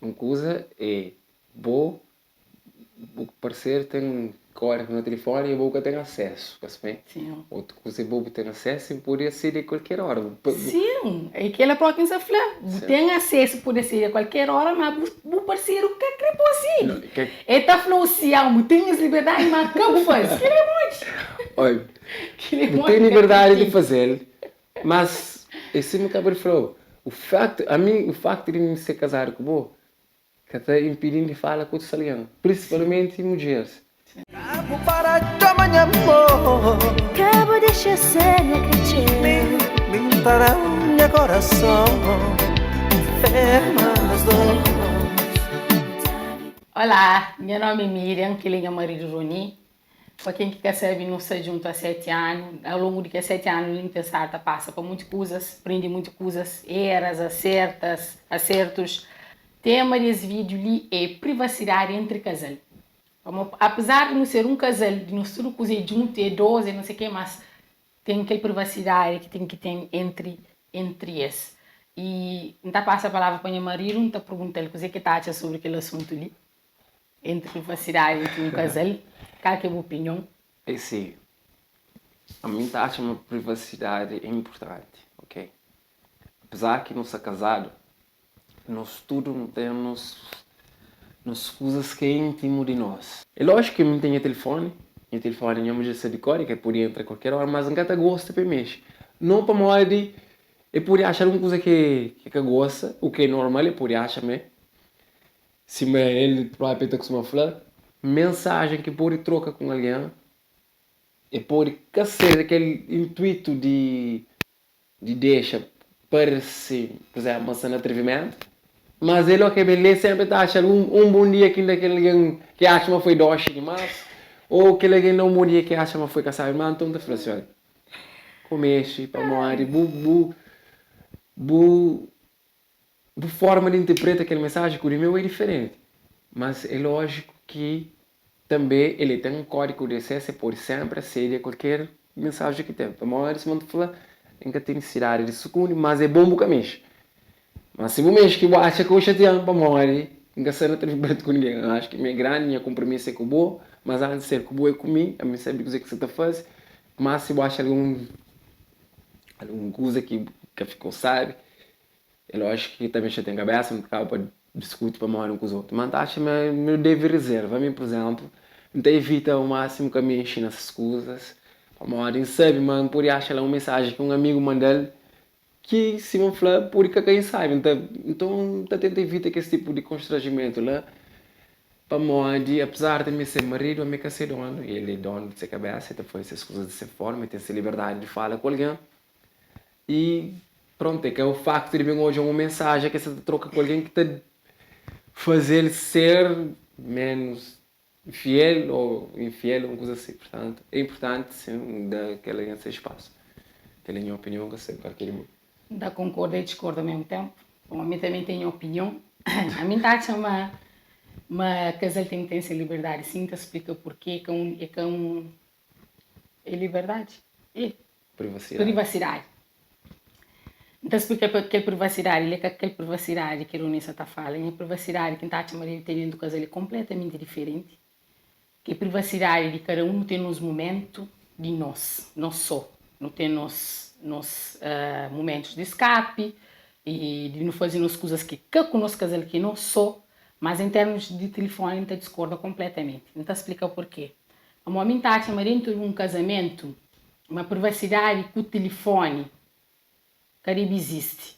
Un kuza é bo Bu parseru ten kódigu na tilifóni i bo ka ten asésu, ka simé? Sin. Otu kuza é bo bu ten asésu i bu pode asede a kualker óra. Sin, é kela própi ki N sta fla. Bu ten asésu pode asede a kualker óra, má bu bu parseru ka kre pa bu asede. El ta fla-u si, ah, bu ten es liberdadi, má ka bu faze. Kel-li é modi? Oi, Kel-li é bu modi ten ka ta liberdadi di intende. faze-l, mas é sima N kaba di fla-u, u faktu, ami, u faktu di N ser kazadu ku bo, Ka ta inpidi-m di fala ku otus algen, prinsipalmenti mudjeris. Ka bu para txoma nha amor. Ka bu dexa ser nha kretxeu. Mi, mi N ta da-u nha korason. Ferma nos dos. Olá, nha nómi é Miriam, kel-li é nha maridu Rony. Pa ken ki ka sabe, nu sta djuntu há 7 anu. Au longu di kes 7 anu li, nu ten stadu ta pasa pa monti kuzas, prende monti kuzas, eras, asertas, asertus. Tema di es vídiu li é privasidadi entri kazal. Pamó apezar di nu ser un kazal, di nos tudu kuza é djuntu, é dos, é no sei ke, mas ten kel privasidadi ki ten ki ten entri entri es. I N ta pasa palavra pa nha maridu, N ta pergunta-l kuzê ki el ta atxa sobri kel asuntu li. Entri privasidadi entri un kazal, kal ki é bu opinion? É si, ami N ta atxa ma privasidadi é inpurtanti, ok? Apezar ki nu sta kazadu, nos tudu nu ten nos nos kuzas ki é intimu di nos. É lójiku ki mi N ten nha tilifoni, nha tilifoni nha mudjer sabe kóre, ki el pode entra kualker óra, mas N ka ta gosta pa el mexe. No pamodi el pode atxa algun kuza ki el ka gosta, u ki é normal, el pode atxa mé. Sima el própi ta kustuma fla, mensajen ki pode troka ku un algen, e pode ka ser kel intuitu di di dexa parse, pur izénplu, ma sta na atrevimentu, mas el óki el ben lé sénpri el ta atxa algun un bon dia ki inda kel algen ki atxa ma foi dóxi dimás, ô kel algen da un bon dia ki atxa ma foi kasábi dimás, nton ta fla si, olha, ku mexe pamodi bu bu bu Bu forma di interpreta kel mensaji ku di meu é diferenti, mas é lójiku ki tanbe el ten un kódigu di asesu, el pode senpri asede a kualker mensaji ki ten. Pamodi, sima N ta fla, N ka ten nisidadi di sukundi, mas é bon bu ka mexe. Mas si bu mexe ki bu atxa ki bu xatia-m, pamodi N ka sta na tribimento ku ningen. N atxa ki mi é grandi, nha konpromisu é ku bo, mas antis di ser ku bo é ku mi, ami N sabe kuzê ki bu sta ta faze. Mas si bu atxa algun algun kuza ki ka fika-u sabi, É lójiku ki ta mexe ten kabésa, nu ta kaba pa diskuti pamodi un kuza otu. Má N ta atxa ma nu debe rezerva. Ami, pur izénplu, N ta ivita au másimu ka mexe na ses kuzas, pamodi N sabe ma N pode atxa la un mensajen ki un amigu manda-l ki, sima N fla, pode ka kai N sabe. N ta, nton, N ta tenta ivita kes tipu di konstranjimentu la, pamodi apezar di mi ser maridu, ami ka se dónu. El é dónu di se kabésa, el ta faze ses kuzas di se fórma, el ten se liberdadi di fala ku algen. I prontu, é ka o faktu di ben odja un mensajen ki el sta ta troka ku algen ki ta faze-l ser ménus fiel ô infiel, un kuza asi. Purtantu, é inpurtanti sin da kel algen se spasu. Kel é nha opinion, ka sabe kal ki é di bo. N ta konkorda i diskorda ao mesmu tenpu. Bon, ami tanbe ten nha opinion. Ami N ta atxa ma ma kazal ten ki ten se liberdadi sin. N ta splika purke. É ka un é ka un É liberdadi? É. Privasidadi. Privasidadi. N ta splika pa kel privasidadi li é ka kel privasidadi ki Ronisa ta fala. Nha privasidadi ki N ta atxa ma debe ten dentu kazal é konpletamenti diferenti. Ki é privasidadi di kada un, nu ten nos mumentu di nos, nos so. Nu ten nos nos mumentus di skapi i di nu faze nos kuzas ki ka ku nos kazal ki é nos so. Mas en termus di tilifoni N ta diskorda konpletamenti. N ta splika purke. Pamodi mi N ta atxa ma dentu di un kazamentu ma privasidadi ku tilifoni ka debe izisti.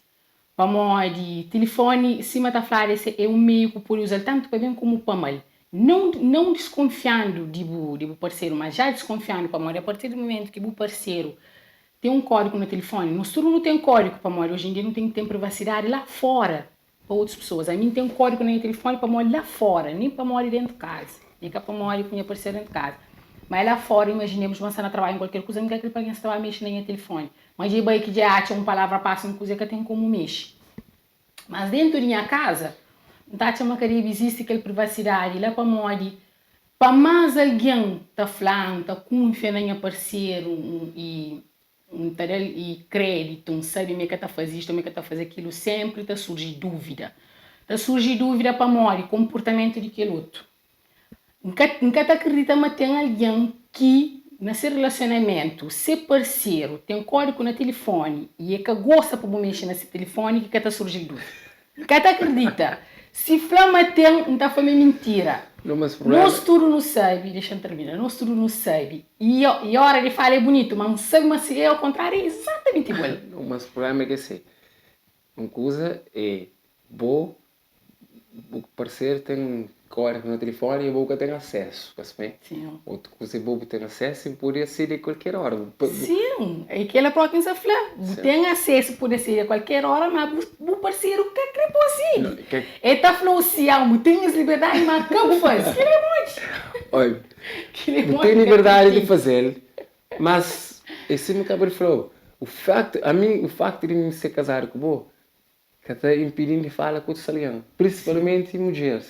Pamodi tilifoni, sima ta fladu, es é un meiu ku pode uza-l tantu pa ben komu pa mal. Nau nau diskonfiandu di bu di bu parseru, ma ja diskonfiandu pamodi a partir di mumentu ki bu parseru ten un kódigu na tilifoni, nos tudu nu ten kódigu pamodi oji en dia nu ten ki ten privasidadi la fora. Pa otus pesoas. Ami N ten kódigu na nha tilifoni pamodi la fora, nen pamodi dentu kaza. Nen ka pamodi ku nha parseru dentu kaza. Ma é la fora, imajinemus ma N sta na trabadju N kualker kuza, N ka kre pa algen sta ba mexe na nha tilifoni. Ma dja e bai ki dja e atxa un palavra pasa un kuza e ka ten komu mexe. Mas dentu di nha kaza, N ta atxa ma ka debe izisti kel privasidadi la pamodi pa más algen ta fla, N ta kunfia na nha parseru i N ta da-l i kreditu, N sabe ma e ka ta faze istu, ma e ka ta faze akilu, senpri ta surji duvida. Ta surji dúvida pamodi konportamentu di kel otu. N ka N ka ta akredita ma ten algen ki na se relasionamentu, se parseru ten kódigu na tilifóni i e ka gosta pa bu mexe na se tilifóni ki ka ta surji-l dúvida. N ka ta akredita. Si fla ma ten, N ta fla ma é mintira. Nos tudu nu sabe, dexa-m termina, nos tudu nu sabe i i óra di fala é bunitu, ma N sabe ma si é okontráriu é izatamenti igual. Mas prubléma é ki si, un kuza é bo Bu parseru ten kódigu na tilifoni i bo ka ten asesu, ka sime? Sin. Otu kuza é bo bu ten asesu i bu pode asede a kualker óra. Sin, é kela própi ki N sta fla. Bu ten asesu, pode asede a kualker óra, má bu parseru ka kre pa bu asede. El ta fla-u si, ah, bu ten es liberdadi, má ka bu faze. Kel-li é modi? Oi, bu ten liberdadi di faze-l, mas é sima N kaba di fla-u, u faktu, ami, u faktu di N ser kazadu ku bo, Ka ta inpidi-m di fala ku otus algen, prinsipalmenti mudjeris.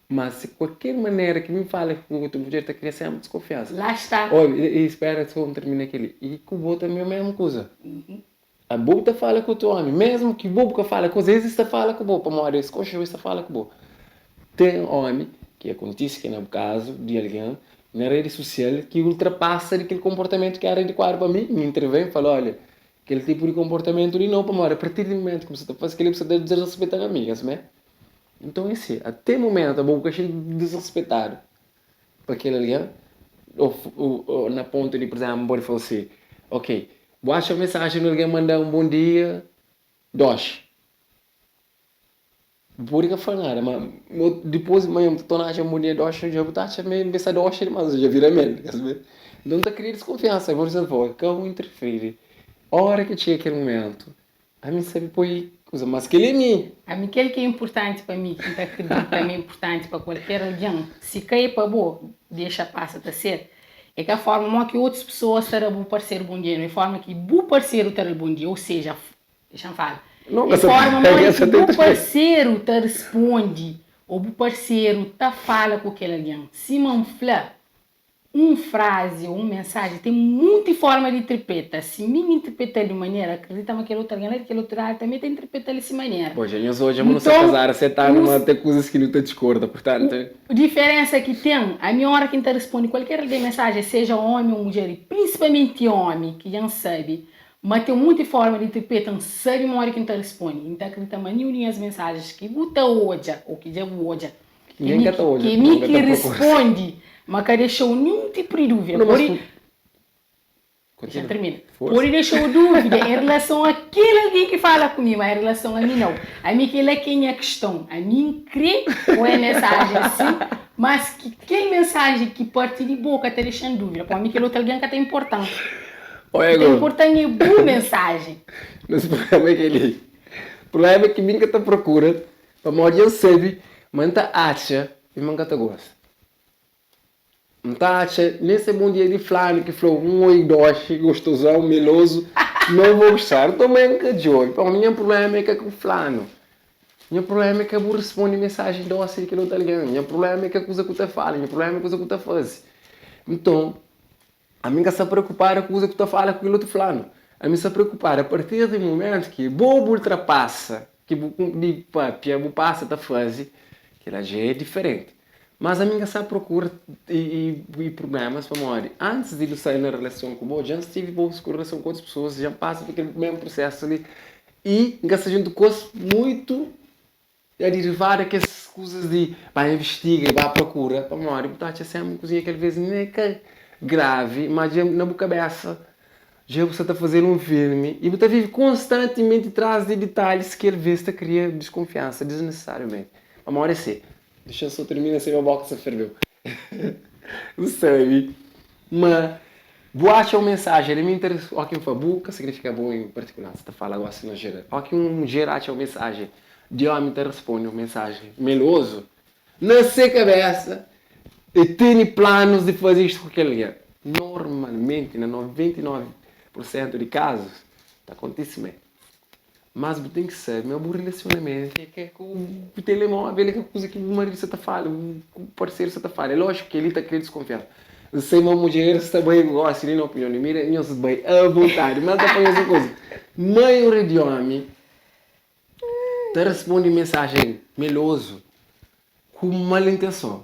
Má si kualker manera ki mi fala ku otu mudjer ta kria sénpri diskunfiansa. Lá sta. Oi, i spera sô N tirmina kel-li. I ku bo tanbê é mésmu kuza. Abo bu ta fala ku otu ómi, mésmu ki bo bu ka fala ku es, es ta fala ku bo, pamodi es konxe-u, es ta fala ku bo. Ten ómi, ki akontise ki na bu kazu, di algen na redi sosial ki ultrapasa di kel konportamentu ki éra adikuadu pa mi, N interven, N fala, olha, Kel tipu di konportamentu li nau, pamodi apartir di mumentu ki bu sta ta faze kel-li, bu sta ta disrespeta nha amigas, mé? Nton é si, até mumentu abo bu ka xinti disrespetadu pa kel algen, ô na pontu di, pur izénplu, bu pode fla si, ok, bu atxa mensajen di un algen manda un bon dia, doxi. Bu pode ka fla nada, ma dipôs manhan bu ta torna atxa un bon dia doxi, dja bu ta atxa ma el sta doxi dimás, dja bira mel, ka sabe? Nton ta kria diskunfiansa, pur izénplu, ka bu interfiri. Óra ki txiga kel mumentu, ami N sabe poi kuza, mas kel-li é mi. Ami kel ki é inpurtanti pa mi, ki N ta akridita ma é inpurtanti pa kualker algen, si ka é pa bo, dexa pasa ta ser, é ka forma mo ki otus pesoas ta da bu parseru bon dia, no é forma ki bu parseru ta da-l bon dia, ou seja, Dexa-m fala. É forma modi ki bu parseru ta responde ô bu parseru ta fala ku kel algen. Sima N fla, un frazi ô un mensaji ten monti forma di interpreta. Si mi N interpreta-l di un manera, akredita ma kel otu algen la di kel otu ladu tanbê ta interpreta-l di si manera. Poxa, nhos odja ma nu sta kazadu 7 anu ma ten kuzas ki nu ta diskorda, purtantu. Diferensa ki ten, ami ora ki N ta responde kualker algen mensaji, seja omi ô mudjer, i prinsipalmenti omi, ki dja N sabe Ma ten munti forma di interpreta, N sabi modi ki N ta rispondi. N ta akredita ma niun di nhas mensajens ki bu ta odja ô ki dja bu odja, Ningen ka ta odja, ki mi ki rispondi, ma ka dexa-u niun tipu di dúvida. Pode, dexa-m termina. Pode dexa-u dúvida en relason a kel algen ki fala ku mi, ma en relason a mi nau. Ami kel-la ki é nha kiston. Ami N krê poi mensajen asin, mas ki kel mensajen ki parti di bo ka ta dexa-m dúvida, pamodi mi kel otu algen ka ta inporta-m. Oi Ki ta inporta-m é bu mensajen. Nos prubléma é kel-li. Prubléma é ki mi N ka ta prokura, pamodi dja N sabe ma N ta atxa i ma N ka ta gosta. N ta atxa, nen se bon dia di flanu ki fla-u un oi dóxi, gostozão, melozu, não vou gostar. Nton ma N ka djobe, pamodi nha prubléma é ka ku flanu. Nha prubléma é ka bu responde mensajen dósi di kel otu algen. Nha prubléma é ka kuza ku ta fala, nha prubléma é kuza ku ta faze. Nton. Ami N ka sta preokupadu ku kuza ku ta fala ku kel otu fulanu. Ami sta preokupadu apartir di mumentu ki bo bu ultrapasa ki bu di papia, bu pasa ta faze, kila dja é diferenti. Mas ami N ka sta prokura i prublémas pamodi antis di nu sai na relason ku bo, dja N stive bo ku relason ku otus pesoas, dja N pasa pa kel mesmu prusesu li i N ka sta djuntu ku es muitu. Ya derivadu kes kuzas di ba investiga i ba prokura, pamodi bu ta atxa senpri un kuzinha ki alvês nen é ka gravi, má dja na bu kabésa dja bu sta ta faze-l un filmi i bu ta vive konstantimenti tras di ditalhis ki alvês ta kria diskunfiansa disnesesariamenti. Pamodi é si. Dexa-m sô tirmina se nha boka sta ferveu. N sabe ma bu atxa un mensajen li, mi interesa óki N fla bu ka signifika bo en partikular, N sta ta fala gósi na jeral. Óki un mudjer atxa un mensajen Di omi ta responde un mensajen melozu na se kabesa, e tene planus di faze istu ku kel algen. Normalmenti, na 99 pur sentu di kazus, ta kontise mê. Mas bu ten ki sabe ma bu relasionamentu é ka ku bu telemóvel, é ka kuza ki bu maridu sa ta fala, bu parseru sa ta fala. É lójiku kel-li ta kria diskonfiansa. N sai ma mudjeris ta bai gósi li na opinion di mi, nhos bai avontadi. Mas N ta fla nhos un kuza, maioria di omi. Ta responde mensajen melozu ku mal intenson,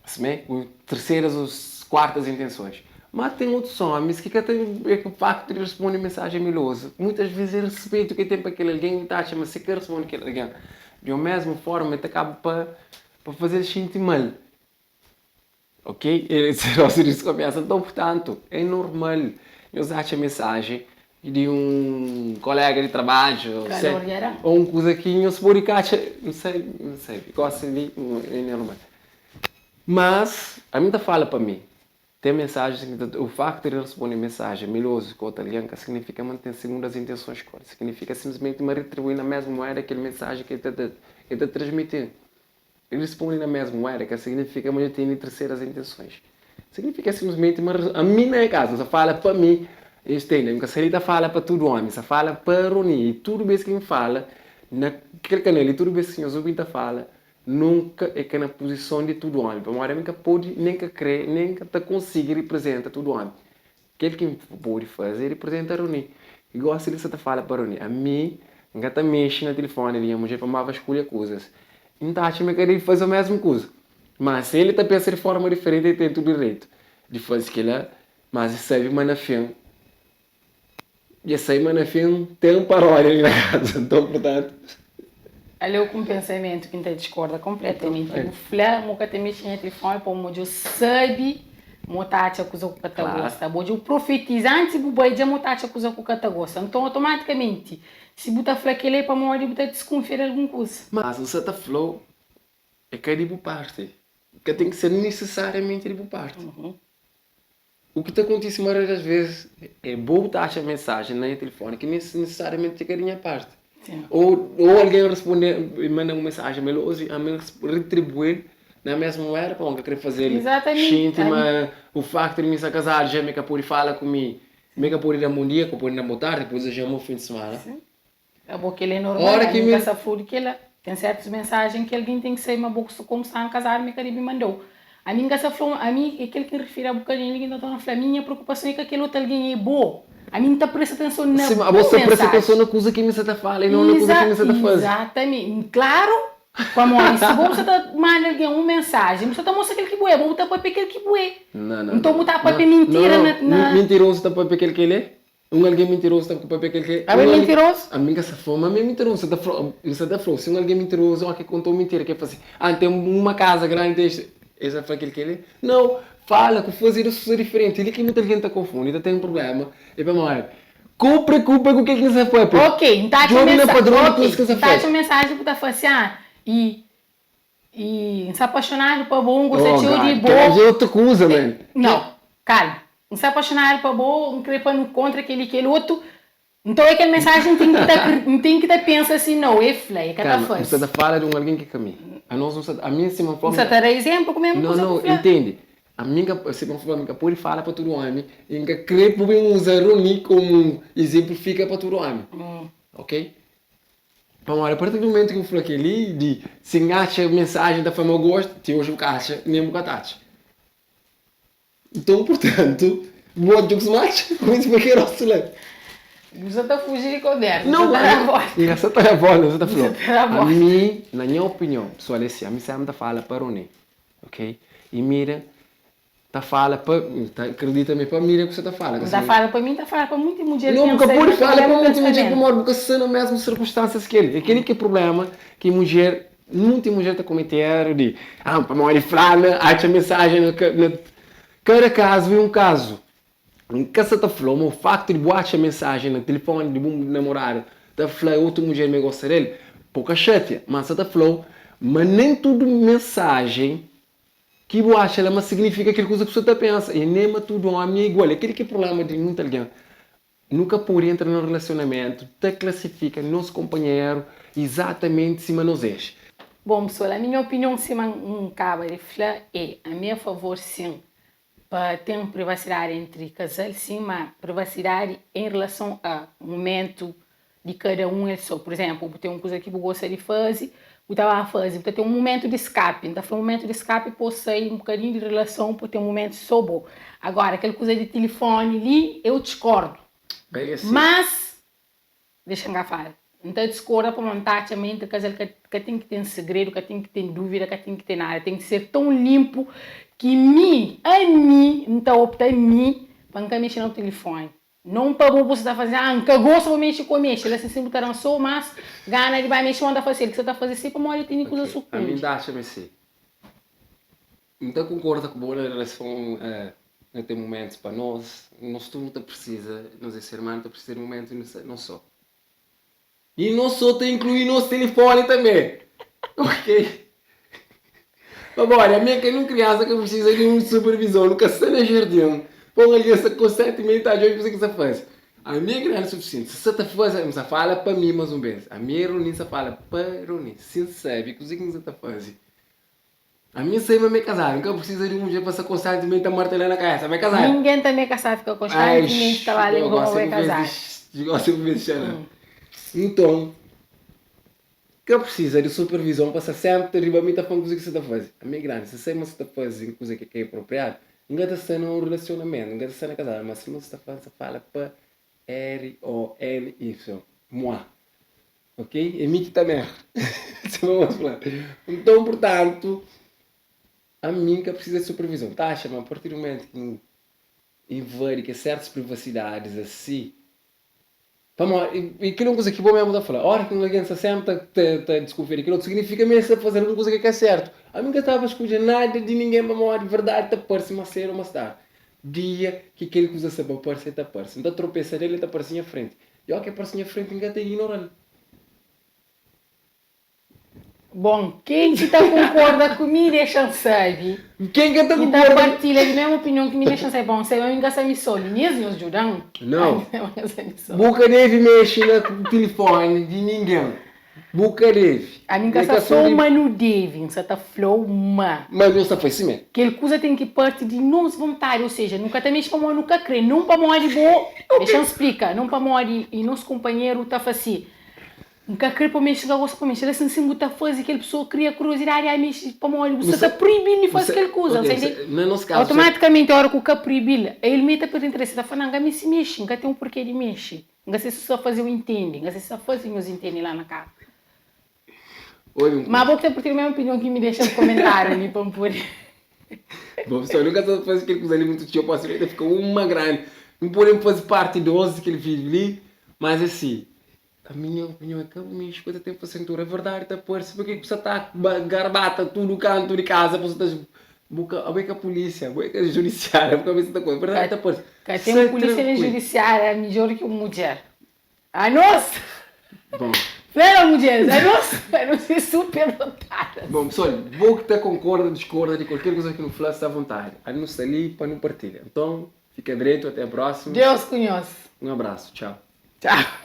simé ku terseras ô kuartas intensons. Má ten otus ómis ki ka ta é ku faktu di responde mensajen melozu, muitas ves é respetu ki el ten pa kel algen, el ta atxa ma si el ka responde kel algen di un mésmu fórma, el ta kaba pa pa faze-l xinti mal. Ok? Esse nosso desconfiança. Então, portanto, é normal nhos atxa mensagem di um colega di trabadju, Calor dja da. ou um kuza ki nhos pode ka atxa, não sei, não sei, gosi li é normal. Mas, ami ta fala pa mi, tem mensagens ki ta, o facto di responde mensagem meloso ku otu algen ka significa ma N ten segundas intensões ku el, significa simplesmente ma retribui na mesmu moeda kel mensagem ki el ta, el ta transmiti-m. Responde na mesmu moeda ka signifika ma dja tene terseras intensões. Signifika simplesmenti ma ami na nha kazu, N sa fala pa mi, es tende, N ka sa li ta fala pa tudu omi, N sa fala pa Roni. I tudu bes ki N fala na kel kanal li, tudu bes ki nhos obi N ta fala, nunka e ka na puzison di tudu omi, pamodi ami N ka pode, nen ka kre, nen ka ta konsigi riprizenta tudu omi. Kel ki N pode faze é riprizenta Roni. I gosi li N sa ta fala pa Roni, ami N ka ta mexe na tilifoni di nha mudjer pa N ba vaskulha kuzas. N ta atxa ma el ka debe faze omésmu kuza. Má si el ta pensa di fórma diferenti, el ten tudu direitu di faze kel-la. Má el sabe ma na fin, el sabe ma na fin ten paródia li na kaza. Nton, purtantu. Ale-u ku un pensamentu ki N ta diskorda konpletamenti. Bu fla ma bu ka ta mexe na tilifoni pamodi bu sabe ma bu ta atxa kuza ku ka ta gosta. Bo dja bu profetiza antis di bu bai dja ma bu ta atxa kuza ku ka ta gosta. Nton, otomatikamenti, Si bu ta fla kel-li é pamodi bu ta diskunfia di algun kuza. Mas N sa ta fla-u, é ka di bu parti. Ka ten ki ser nisisariamenti di bu parti. U ki ta kontise maioria das vezis é bo bu ta atxa mensajen na nha tilifoni ki nisisariamenti é ka di nha parti. Ou ou algen responde manda un mensajen ma el osi ami N retribui-l na mesmu manera pamodi N ka kre faze-l xinti ma u faktu di mi sta kazadu dja mi ka pode fala ku mi. Mi ka pode da bom dia, ka pode da bo tardi, depois eu chamo fim de semana. Sim. Abo kel é normal, Ora que mi ka mi sa flu di kela. Ten certus mensagen ki algin ten ki sabe ma bo komu sta nkazadu mi ka debi mandau. Ami nka sa fla ami é kel ki N rifiri a bokadinhu li ki N ta torna fla ami nha preokupason é ka kel otu algin é bo. Ami N ta presta atenson na Sim, bu abo sta presta atenson mensagen. na kuza ki mi sa ta fala e não na kuza Iza ki mi sa ta faze. Exatamente. Klaru, pamodi si bo bu sa ta manda algin un mensagen bu sa ta mostra kel ki bu é, bo bu ta papia kel ki bu é. Não, não, Nton não. bu ta Não, papia não, mintira não. na na. Mintirozu ta papia kel ki el é? Un algen mintirozu ta papia kel ki el é? Abo é Un algen. mintirozu? Ami N ka sa fla ma ami é mintirozu. N sa ta fla, N sa ta fla-u, si un algen mintirozu óki konta un mintira ki el fla si, Ah, N ten uma kaza grandi, ten es. El sa fla kel ki el é? Nau! Fala ku faze é dos kuza diferenti. Li ki mutu algen ta konfundi, ta ten prubléma. É pamodi Ka preokupa ku kel ki N sa papia. Ok, N ta atxa Djobe na mensa, padron di ok, kuzas ki N sa N ta atxa fla. un mensajen ku ta fla si, ah, i I N sta apaxonadu pa bo, N gosta Oh txeu di God, bo. kel-la dja é otu kuza, man. Nau, kalma. N sta apaxonadu pa bo, N krê pa nu kontra kel-li, kel otu. Nton é kel mensajen N ten ki ta N ten ki ta pensa si, nau, e fla, e ka ta Kalma, bu sta faze. ta fala di un algen ki ka mi. Anos nu sta, ami sima N fla, N sta ta da izénplu ku mésmu Nau, kuza nau, ku fla. intende. Ami N ka, sima N fla, N ka pode fala pa tudu ómi i N ka krê pa bu ben uza Roni komu izénplu fika pa tudu ómi. Ok? Pamodi apartir di mumentu ki bu fla kel-li di si N atxa mensajen ta fla ma gosta, ti oji bu ka atxa, nen bu ka ta atxa. Nton, purtantu, bu odja ku smatxa, kumesa pa kel rostu la. Bu sa ta fuji di konbersa, bu Nau, sa ta da volta. N ka sa ta da volta, N sa ta Bu fla-u. sa ta da volta. Ami, na nha opinion pesoal é si, ami sénpri ta fala pa Rony, ok? I Miriam Ta fala pa ta acredita me pa mira ku sa ta fala N ta fala pa mi n ta fala pa munti mudjer No ki bu ka N pode sai fala pa na munti mudjer kasamento. pamodi bu ka sta na mesmu sirkunstansias ki el é keli ki é problema ki mudjer munti mudjer ta komete eru di ah pamodi flana atxa mensajen na na kada kazu é un kazu N ka sa ta fla-u ma o faktu di bu atxa mensajen na tilifoni di bu namoradu ta fla otu mudjer ma e gosta del po ka xatia ma N sa ta fla-u ma nen tudu mensajen Ki bu atxa la ma signifika kel kuza ki bu sta ta pensa. I nen ma tudu omi é igual. É kel ki é prubléma di mutu algen. Nu ka pode entra na un rilasionamentu ta klasifika nos konpanheru izatamenti sima nos ex. Bom pessoal, a minha opinion sima N kaba di fla é, ami a favor sim pa ten privasidadi entri kazal sim, ma privasidadi em relason a mumentu di kada un el so. Pur izénplu, bu ten un kuza ki bu gosta di faze, bu ta ba faze, bu ta ten un mumentu di skapi. N ta fla mumentu di skapi pa bu sai un bokadinhu di rilason pa bu ten un mumentu so bo. Agora, kel kuza di tilifoni li, eu diskordu. Mas, dexa-m ka fala. N ta diskorda pamodi N ta atxa ma entri kazal ka ka ten ki ten segredu, ka ten ki ten dúvida, ka ten ki ten nada. Ten ki ser tãu linpu ki mi, ami, N ta opta ami pa N ka mexe na bu tilifoni. Não pa bo bu sa ta faze, ah N ka gosta pa mexe ku mexe, la sin bu ta dan so mas gana di ba mexe, ma N ta fase el ki sa ta faze si pamodi el tene kuza Ok, ami sukundi. N ta atxa ma si. N ta konkorda ku bo na relason na ten mumentus pa nos, nos tudu ta prisiza, nos é ser umanu ta prisiza di mumentus di nos nos so. I nos so ta inklui nos tilifoni tanbe, ok. Pamodi ami é ka nun kriansa ka prisiza di un supervizon, nu ka sta na jardin pa un algen sta konstantimenti ta djobe kuze ki sta faze. Ami é grandi sufisienti, si sta ta faze, N sta fala pa mi mas un bes, ami é Roni, N sta fala pa Roni, si N sabe kuze ki N sta ta faze, Ami N sai ma mi é kazadu, N ka prisiza di un mudjer pa sta konstantimenti ta martela na kabesa, mi é kazadu. Ningen tanbe ka sa fika konstantimenti ta ba lenbra ma bo é kazadu. Gosi bu meste xana. Nton, ka prisiza di supervizon pa sta senpri ta riba mi ta fla-m kuze ki sta ta faze. Ami é grandi, si N sai ma sta ta faze un kuze ki ka é apropriadu, N ka ta sta na un rilasionamentu, N ka ta sta na kazadu, ma sima sta ta fla, N sta fala pa R-O-N-Y, moi. Ok? É mi ki ta merda. Sima vos fla. Nton, purtantu, ami N ka prisiza di supervizon. Ta atxa ma apartir di mumentu ki nu invadi kes sertus privasidadis asi, pamodi, i kel-li é un kuza ki bo mesmu ta fla, óras ki un algen sta sénpri ta ta diskunfia di kel otu, siginifika ma el sta faze algun kuza ki ka sértu. Ami N ka staba skodje nada di ningen pamodi verdadi ta parse más sédu ô más tardi. Dia ki kel kuza sta pa parse, el ta parse. N ta tropesa del, el ta parse nha frenti. I óki el parse nha frenti, N ka ta ignora-l. Bon, ken ki ta konkorda ku mi dexa-m sabe. Ken ka ta Ki ta konkorda. partilha di mesmu opinion ki mi dexa-m sabe. Bon, seba mi N ka sta mi so, minhas nhos djuda-m. Nau. Seba mi N ka sta mi so. Bu ka debe mexe na tilifoni di ningen. Bu ka debe. Ami N ka É sta ka fla-u sobre. ma nu debe, N sta ta fla-u ma. Ma nhos ta fase simé. Kel kuza ten ki parti di nos vontadi, ou seja, nu ka ta mexe pamodi nu ka kre, non pamodi bo, dexa-m splika, non pamodi i nos kunpanheru ta fase, N ka kre pa mexe, N ka gosta pa mexe, la sin sin bu ta faze kel pesoa kria kuriozidadi a mexe pamodi bu sta ta proibi-l di faze kel kuza, Ok, ntende? na nos kazu. Automaticamenti ora ku ka proibi-l, el me ta perde interesi, el ta fla, nan, N ka meste mexe, N ka ten porke di mexe, N ka se si sta faze-u intende, N ka se si sta faze nhos intende la na kaza. Oi, un Ma bo ki ta partilha mesmu opinion ki mi dexa un komentariu li pa N pode. Bom pessoal, nu ka ta faze kel kuza li mutu txeu, pode ser ta fika uma grandi. Nu podem faze parti 2 di kel vídeo li, mas é si, a minha opinião é ka bu mexe ku ta ten fasentura, é verdadi ta parse, porque ku sa ta garbata tudu kantu di kaza, bu sa ta bu ka, abo é ka polícia, abo é ka judiciária, bu ka meste ta koza, verdadi ta parse. Ka ten polícia nem judiciária midjor ki un mudjer. Anos! Bom. Fla mudjeres, anos, anos é super dotadas. Bom, pessoal, bo ki ta concorda, discorda di qualquer coisa ki nu fla, sta à vontade. Anu sta li pa nu partilha. Nton, fika dretu, até a próxima. Deus ku nhos. Um abraço, tchau. Tchau.